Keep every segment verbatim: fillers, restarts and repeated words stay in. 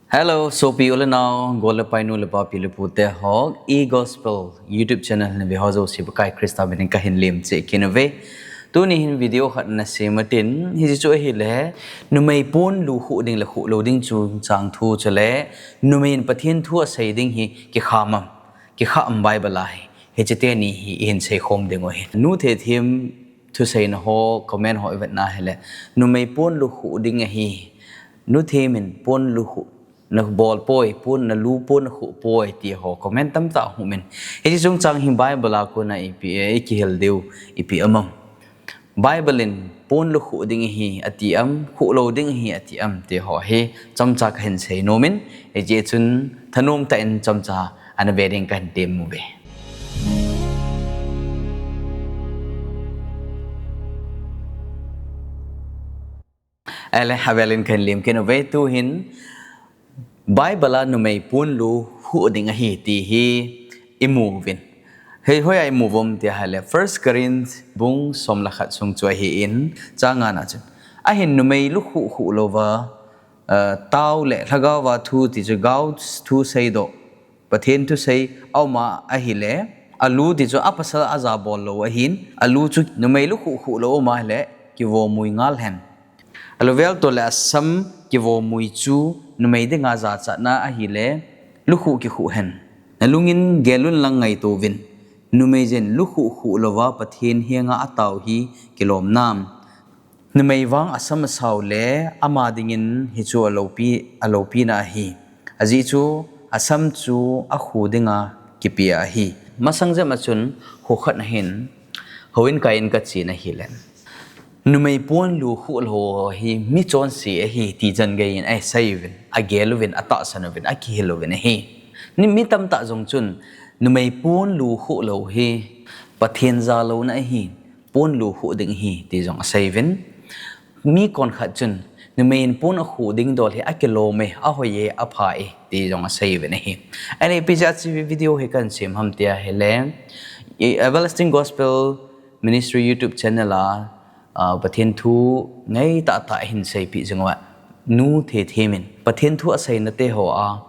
Hello, sopi u le nao, gol le pai, nu le pa, pi le pu te ho, E Gospel YouTube channel na ve ho jouse Pakai Christa minin kahin lemcheh kit uve. Tuni hin video khat ana sem utin, hiche chu ahile, numei ponlu khuh ding le khuh lou ding chungchang thu chule, numei in Pathen thu asei ding hi kikham am, kikhah am Bible a hi, hiche teni hi ihin seikhom diu ahi. Nu Thethem thuseina ho, comment ho ivet na hile, numei ponlu khuh ding ahi, Nu Them in ponlu khuh nabol poi, pon nalu pon nakhuh poi ti ho comment tamtah hung umin. Hiche chungchang hi Bible a kona ipi, eh, ikihil diu ipi um am? Bible in ponlu khuh ding ahi ati am, khuh lou ding ahi ati am ti ho hi chomcha kahin seinom in, hiche chun thanom tah in chomcha ana ve ding kahin tem uve. Ahile, avel in kahin lem kit uve, tuhin Bible a numei ponlu khuh ding ahi ti hi imu uvin. Hei, hoiya imu uvem ti ahile, First Corinth bung som le khat sung chu ahin, chang nga na chun, ahin numei lukhuh khuh louva, eh, tao le lhagao va thu ti chu gao thu seidoh, Pathen thusei a um a ahile, alu ti chu apasal ajabol lou ahin, alu chu numei lukhuh khuh lou a um ahile, kivomui ngal hen. Alu vel toh le asam kivomui chu numei dinga jachatna ahile, lukhuh kikhuh hen. Nalungin gel un lang ngaito uvin, numei jin lukhuh khuh louva Pathen henga atao hi kilom nam? Numei vang asam asao le ama dingin hichu aloupi, aloupina ahi. Ajeh chu asam chu akhu dinga kipe ahi. Masang jep a chun kho khat ahin, houin kai in kachen ahile, numei ponlu khuh lou hi mi chonse ahi ti chan gei in asei uvin, agel uvin, atahsan uvin, akihil uvin ahi. Ni mi tamtah jong chun numei ponlu khuh lou hi Pathen jalouna ahi, ponlu khuh ding ahi ti jong asei uvin. Mi konkhat chun numei in pon akhuh ding dol hi akilom e, ahoi e, apha e ti jong asei uvin ahi. Ahile ipi jeh a hiche video hi kahin sem ham ti ahile, i Everlasting Gospel Ministry YouTube channel a, ah, Pathen thu ngai tahtah ahin seipeh jing uva, Nu Thethem in Pathen thu aseina te ho a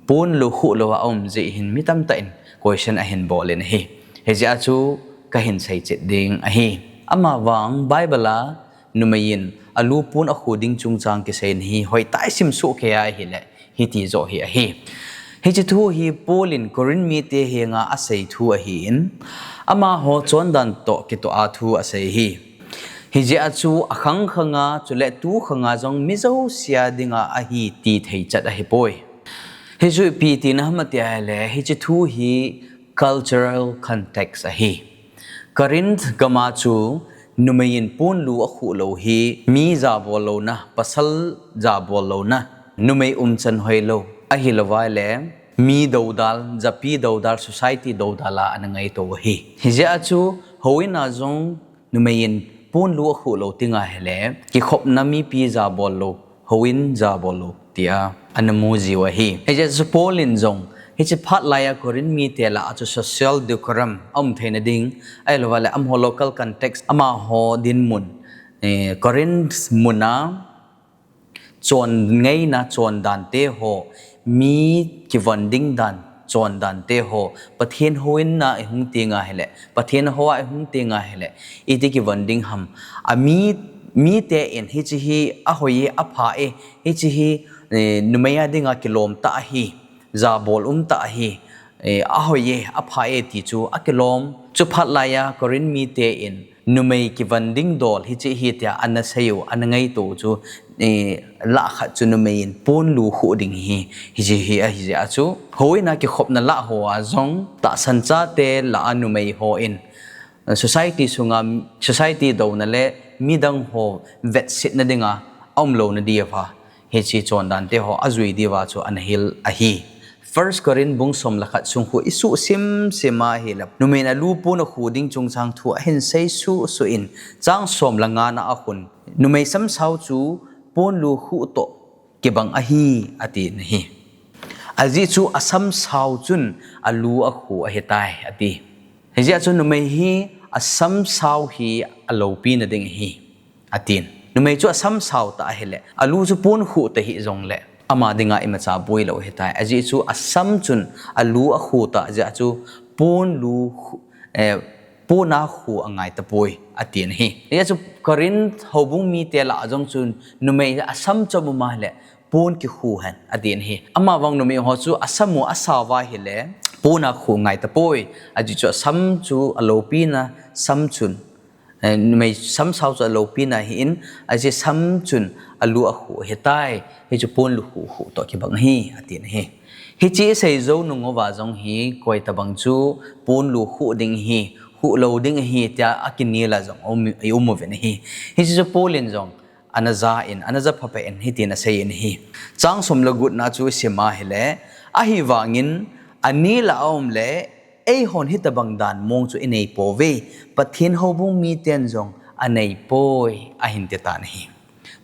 ponlu khuh louva aum jeh hin mi tamtah in question ahin bol in ahi. Hijeh a chu kahin seichet ding ahi. Ama vang Bible a numei in alu pon akhuh ding chungchang kiseina hi hoitah a isim soh kei ahile, hiti joh hi ahi. Hiche thu hi Paul in Corinth mite henga asei thu ahin, amaho chondan toh kitoh a thu asei ahi. Hijeh a chu akhang khanga chule tu khanga jong mi jousea dinga ahi ti theichat ahipoi. Hichu ipi tina ham ati ahile, hiche thu hi cultural context ahi. Corinth gam a chu numei in ponlu akhuh lou hi mi jabol louna, pasal jabol louna, numei umchan hoilou, ahilouva le mi doudal, japi doudal, society doudal a ana ngaito u ahi. Hijeh a chu houin a jong numei in ponlu akhuh lou ding ahile, kikhopna mipi jabol lou, houin jabol lou tia ana mu jiu ahi. Hijeh a chu Paul in jong hiche phat laiya Corinth mite lah a chu social decorum aum theina ding, ahilouva le amaho local context, amaho dinmun, eh, Corinth mun a chon ngaina chondan te ho, mi kivon ding dan chondan te ho, Pathen houin a ihung teng ahile, Pathen hou a ihung teng ahile, iti kivon ding ham? Ami, mite in hiche hi ahoi e, apha e, hiche hi, eh, numei a dinga kilom tah ahi, jabol um tah ahi, eh, ahoi e, apha e ti chu akilom. Chu phat laiya Corinth mite in numei kivon ding dol hiche hi tia ana sei u, ana ngaito u chu, eh, lah khat chu numei in ponlu khuh ding hi, hiche hi ahijeh a chu houin a kikhopna lah ho a jong tahsan chate lah a numei hon, eh, society sunga, society douna le midang ho vetsetna dinga aum louna diuva, hiche chondan te ho ajui diuva chu ana hil ahi. First Corinth bung som le khat sung khu isuh simsim ahile, numei in alu pon akhuh ding chungchang thu ahin sei suhsuh in, chang som le nga na a khun, numei samsao chu ponlu khuh toh kibang ahi, ati na hi. Ajeh chu asamsao chun alu akhuh ahitai, ati. Hijeh a chu numei hi asamsao hi aloupina ding ahi, atin. Numei chu asamsao tah ahile, alu chu pon khuh tahih jongle, Ama dinga imacha boi lou ahitai. Ajeh chu asam chun alu akhu ta, ajeh chu pon lu khu, eh, pon a khu angai tapoi, atin ahi. Ajeh chu Corinth houbung mite lah a jong chu numei asam chom um ahile pon kikhu hen, atin ahi. Ama vang numei ho chu asam u asao va ahile pon a khu ngai tapoi. Ajeh chu asam chu aloupina sam chun, eh, numei sam sao chu aloupina ahin, ajeh sam chun alu akhu ahitai, hichu pon lu khu khu toh kibang ahi, atin ahi. Hiche isei jou nung uva jong hi, koi tabang chu pon lu khu ding ahi, khu lou ding ahi, tia akinel a jong um, i um uvin ahi. Hiche chu Paul in jong ana ja in, ana ja phapha in, hitin asei in ahi. Chang som le gupna chu isim ahile, ahivangin, anel a aum le, eihon hitabang dan mong chu inei pouve, Pathen houbung miten jong anei poi, ahin ti tan ahi.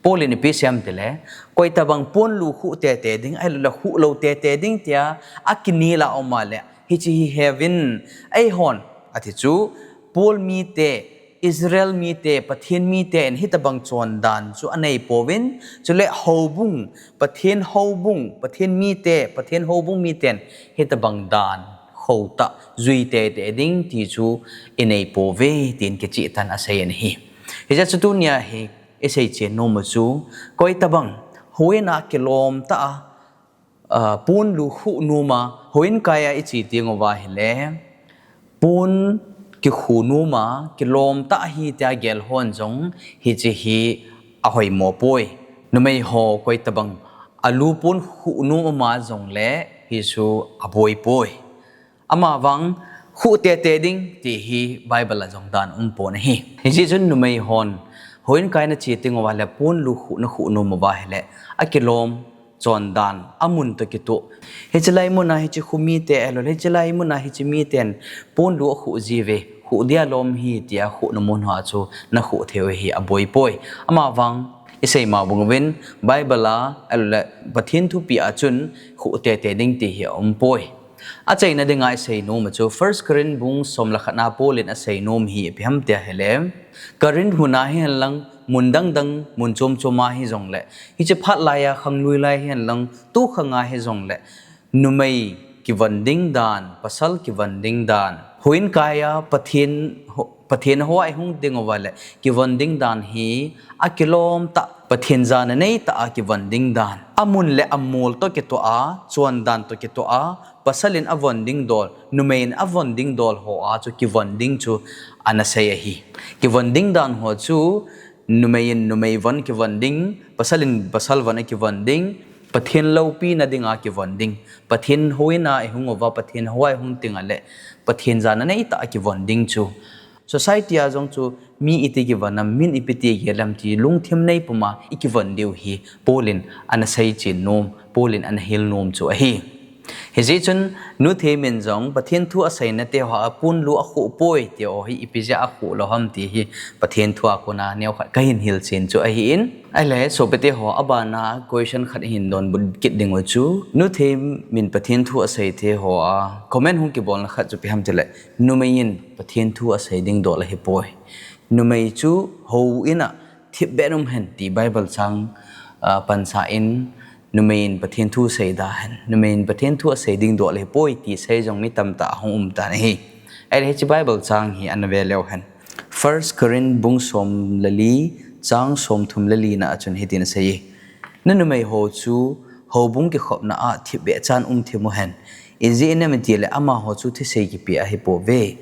Paul in ipi asei em tile, koi tabang pon lu khu tete ding, ahilou le khu lou tete ding tia akinel a aum a le, hiche hi heuvin, eihon, ati chu, Paul mite, Israel mite, Pathen miten hitabang chondan chu anei pouvin, chule houbung, Pathen houbung, Pathen mite, Pathen houbung miten hitabang dan khotah, jui tete ding ti chu inei pouve, tin kicheh tan asei in ahi. Hijeh chun tunia hi isei chen nom u chu, koi tabang, houin a kilom tah a, ah, pon lu khu nom a, houin kai a iche teng uva ahile, pon kikhu nom a, kilom tah ahi tia gel hon jong hiche hi ahoimo poi. Numei ho koi tabang alu pon khu nom um a jongle hichu aboi poi. Ama vang khu tete ding ti hi Bible a jong dan um pon ahi. Hijeh chun numei hon houin kai nache teng uva le pon lu khu nakhu nom uva ahile, akilom chondan, amun toh kitoh. Hiche lai mun a hiche khu mite, ahilou le hiche lai mun a hiche miten pon lu akhu jiuve, khu dia lom hi tia khu na mun hoa chu nakhu thei u hi aboi poi. Ama vang isei ma bang uvin Bible a, ahilou le Pathen thupeh a chun khu tete ding ti hi aum poi. Achaina dinga isei nom u chu First Corinth bung som le khat na Paul in asei nom hi ipi ham tia ahile, Corinth mun a hihen lang, mun dang dang, mun chom chom a hijongle, hiche phat lai a khanglui lai hihen lang, tu khang a hijongle, numei kivon ding dan, pasal kivon ding dan, houin kai a Pathen ho-, Pathen hoa ihung ding uva le, kivon ding dan hi akilom tah, Pathen jana nei tah a kivon ding dan. Amun le amol toh kitoh a, chondan toh kitoh a, pasal in avon ding dol, numei in avon ding dol hoa chu kivon ding chu ana sei ahi. Kivon ding dan ho chu, numei in numei von kivon ding, pasal in pasal von akivon ding, Pathen loupina dinga kivon ding, Pathen houin a ihung uva, Pathen hoa ihung tengle, Pathen jana nei tah a kivon ding chu. Society a jong chu mi iti kivon am, min ipi ti gel am ti lungthim nei puma ikivon diu hi Paul in ana sei chen nom, Paul in ana hil nom chu ahi. Hijeh chun, Nu Them in jong Pathen thu aseina te hoa pon lu akhu poi ti ho hi ipi jeh a akhu lou ham ti hi Pathen thu a kona neokhat kahin hil chen chu ahin. Ahile, sopite ho, abana question khat ihin donbut kit ding u chu, Nu Them in Pathen thu asei te hoa comment hung kibolna khat chu ipi ham tile, numei in Pathen thu asei ding dol ahipoi. Numei chu houin a thipbeh in um hen ti Bible chang, ah, pansa in, numei in Pathen thu asei da hen, numei in Pathen thu asei ding dol ahipoi ti sei jong mi tamtah ahung um tan ahi. Ahile hiche Bible chang hi ana ve leu hen. First Corinth bung som le li, chang som thum le li na a chun hitin asei e. Na numei ho chu houbung kikhopna a thipbeh chan um thim u hen. Ijeh inem itile amaho chu thusei kipe ahipouve.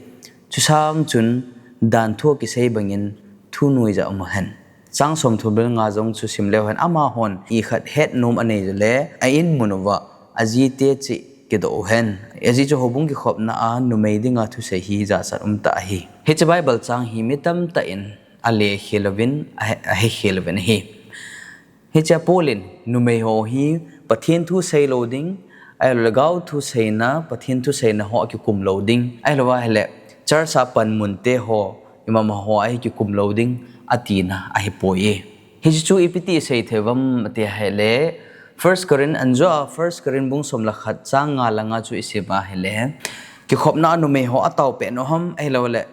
Chusang chun dan thu kisei bangin thu nuijat um u hen. Chang som thum le nga jong chu sim leu hen, amahon ikhat het nom anei le a in mun uva ajite cheh kidoh u hen. Ajeh chu houbung kikhopna a numei dinga thusei hi jachat um tah ahi. Hiche Bible chang hi mi tamtah in ale khel uvin, ahe, ahe khel uvin ahi. Hichea Paul in numei ho hi Pathen thu sei lou ding, ahilou le gao thu seina, Pathen thu seina ho akikum lou ding, ahilou ahile church a panmun te ho, imama ho a hi kikum lou ding, atina ahipoi e. Hiche chu ipi ti isei thei uvam ati ahile, First Corinth, anjoa First Corinth bung som le khat chang nga le nga chu isim ahile, kikhopna a numei ho atao pet u ham, ahilou le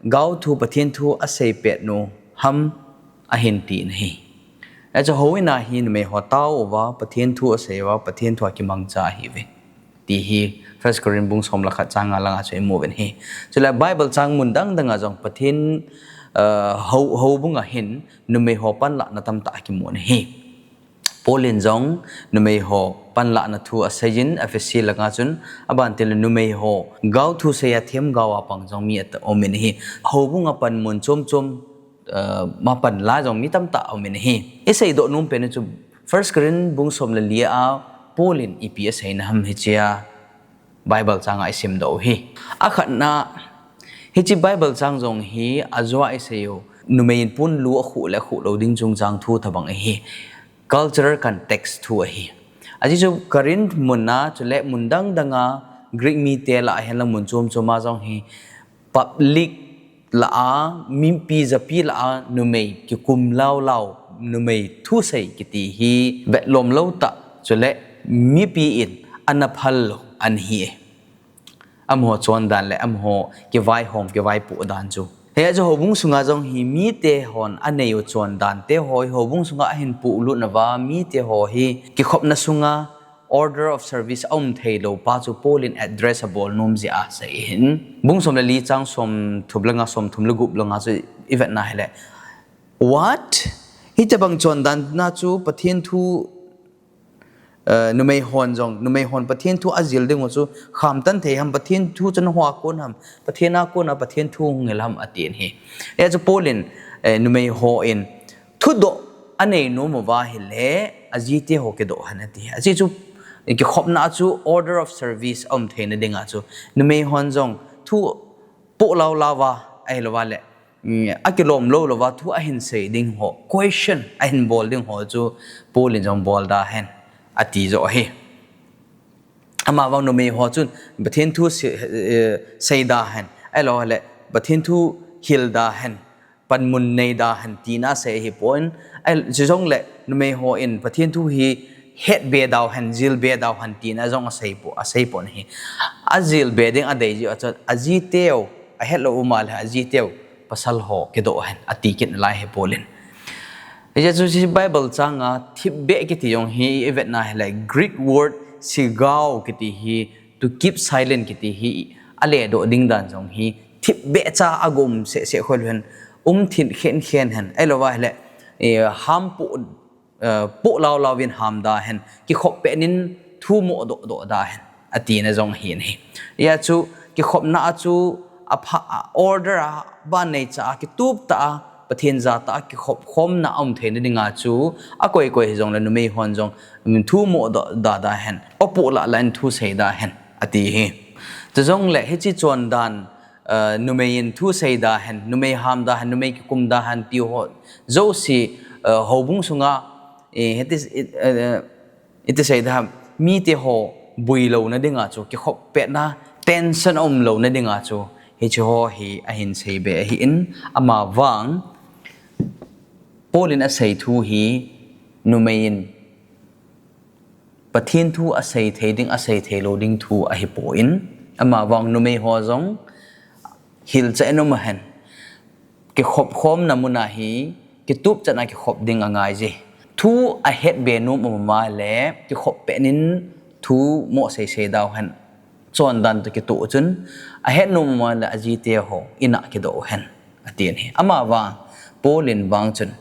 gao thu Pathen thu asei pet u ham ahin ti ahi. Achu houin a hi numei ho tao uva, Pathen thu asei uva, Pathen thu a kimangcha ahiuve. Ti hi First Corinth bung som le khat chang nga langa chu imu uvin ahi. Chule Bible chang mun dang danga jong Pathen, uh, hou, houbung a hin numei ho panlahna tamtah akimun ahi. Paul in jong numei ho panlahna thu aseiyin Ephesi langa chun, aban tile numei ho gao thusei a themgao a pang jong mi aum in ahi. Houbung a panmun chom chom, uh, ma panla jong mi tamtah aum in ahi. Isei doh nom pen chu First Corinth bung som le li a Paul in ipi aseina ham hichea Bible chang a isim doh u ahi. Akhatna, hiche Bible chang jong hi ajoa isei u, numei in pon lu akhuh le akhuh lou ding chungchang thu tobang ahi. Cultural context thu ahi. Ajeh chu Corinth mun a chule mun dang dang a Greek mite lah a hinla mun chom chom a jong hi public lah a, mipi japi lah a numei kikum lau lau, numei thusei kiti hi vetlom lou tah, chule mipi in ana phal lou ana hi e. Amaho chondan le amaho kivaihom, kivaipoh dan chu. Hijeh a chu houbung sunga jong hi mite hon anei u chondan te ho hi houbung sunga ahin polut nauva, mite ho hi kikhopna sunga order of service aum thei lou pa chu Paul in address abol nom jeh a asei ahin. Bung som le li chang som thum le nga, som thum le gup langa chu ivetna hile, what? Hitobang chondan na chu Pathen thu, eh, numei hon jong, numei hon Pathen thu ajil ding u chu khamtan thei ham, Pathen thu chun hoa kon ham, Pathen a kon a Pathen thu hung hil ham atin ahi. Hijeh a chu Paul in, eh, numei hon thudoh anei nom uva ahile, ajite ho kidoh hen ati. Ajeh chu kikhopna a chu order of service aum theina dinga chu numei hon jong thu poh lau lau va, ahilou va le, mm, akilom lou lou va thu ahin sei ding ho, question ahin bol ding ho chu Paul in jong bol da hen ati jo ahi. Amavang numei ho chun Pathen thu se-, eh, sei da hen, ahilou le Pathen thu hil da hen, panmun nei da hen tina asei ahipon, ahi, chujongle numei hon Pathen thu hi hetbe dau hen, jilbe dau hen tina jong asei po, asei pon ahi. Ajilbe ding adei jeh a chu ajiteu, ahet lou uma le ajiteu pasal ho kidoh hen ati kit nalai ahi Paul in. Hijeh a chu hiche Bible chang a thipbeh kiti jong hi ivetna hile Greek word sigao kiti hi, to keep silent kiti hi, aledoh ding dan jong hi, thipbeh cha a gom seh seh khol hen, um thim khen khen hen, ahilou va hile, eh, ham poh, eh, poh lau lau vin ham da hen, kikhop pet in thu mo doh doh da hen, atina jong ahin ahi. Hijeh a chu kikhopna a chu apha, a order a ban nei cha a kitup tah a, Pathen jatah a kikhop khomna aum theina dinga chu akoi koi hijongle numei hon jong, um, thu mo doh da da hen, apoh lah lah in thu sei da hen ati ahi. Chujongle hiche chondan, uh, numei in thu sei da hen, numei ham da hen, numei kikum da hen ti ho jouse, uh, houbung sunga, eh, hiti, eh, eh, iti sei da, mite ho boi louna dinga chu, kikhop petna tension aum louna dinga chu, hiche ho hi ahin seibe ahin, amavang Paul in asei thu hi numei in Pathen thu asei thei ding, asei thei lou ding thu ahipon, amavang numei ho jong hilchah in um hen. Kikhop khomna mun a hi kitup chan a kikhop ding angai je. Thu ahetbe nom um a le kikhop pet in thu mo sei sei dau hen. Chondan toh kitoh chun ahet nom um a le ajite ho in a kidoh hen, atin ahi. Amavang Paul in vang chun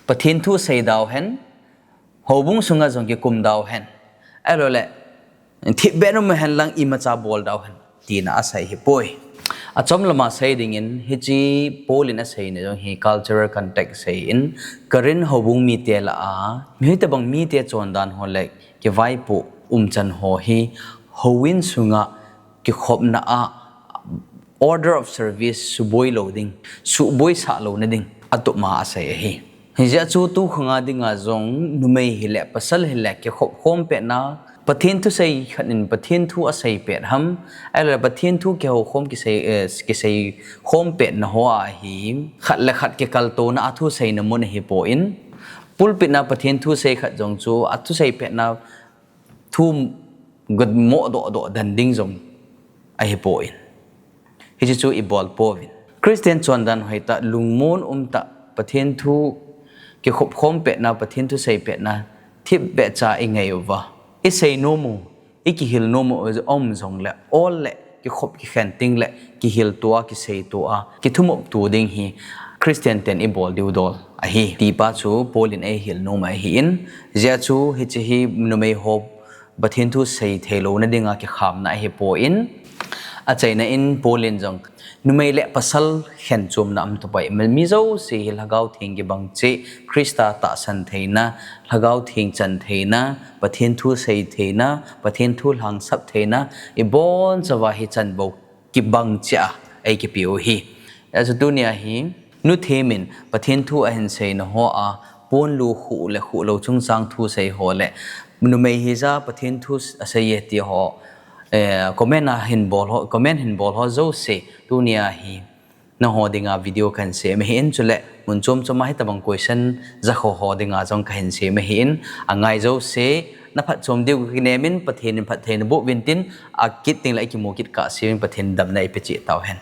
Pathen thu sei dau hen, houbung sunga jong kikum dau hen, ahilou le thipbeh in um hen lang imacha bol dau hen, tina asei ahipoi. Achom lama sei dingin, hiche Paul in aseina jong hi cultural context asei in, Corinth houbung mite lah a hitobang mite chondan ho le kivaipoh umchan ho hi houin sunga kikhopna a order of service suboi lou ding, suboi sah louna ding, atupma asei ahi. Hijeh a chu tukhang a dinga jong numei hile, pasal hile, kikhop khom petna, Pathen thusei khat in Pathen thu asei pet ham, ahilou le Pathen thu kihou khom kisei, eh, kisei khom petna ho a hi, khat le khat kikaltouna a thuseina mun ahipon, pulpit na Pathen thusei khat jong chu athusei petna thu gotmo doh doh den ding jong ahipon. Hiche chu ibol pouvin. Christian chondan hoitah, lungmon umtah, Pathen thu kikhop khom petna, Pathen thu sei petna, thip beh cha i ngai uva. I sei nom u, i kihil nom u um jongle, ol le, kikhop kikhen ting le, kihil tua, kisei tua, kithumop tu ding hi Christian ten i bol diu dol ahi. Tipa chu Paul in ei hil nom ahi in, zia chu hiche hi numei ho Pathen thu sei thei lo na dinga kikhamna ahi poi in, a chaina in Paul in jong numei le pasal khen chomna um tupai. Mi jouse hi Lhagao Theng kibang cheh, Christa tahsan theina, Lhagao Theng chan theina, Pathen thu sei theina, Pathen thu lhangsap theina, i bon chauva hi chan bou kibang cheh a ei kipe u hi. Achu tunia hi, nu Them in Pathen thu ahin seina ho a, pon lu khu le khu lo chungchang thu sei ho le, numei hija Pathen thu asei e ti ho, eh, comment a hin bol ho, comment hin bol ho jouse, tunia hi, na ho dinga video kan sem ahi in chule, mun chom chom a hitabang question jakho ho dinga jong kahin sem ahi in, a ngai jouse, na phatchom diu kinem in Pathen in phattheina boh uvin tin, a kit ding le i kimu kit kah seh in Pathen damna ei pe cheh tau hen.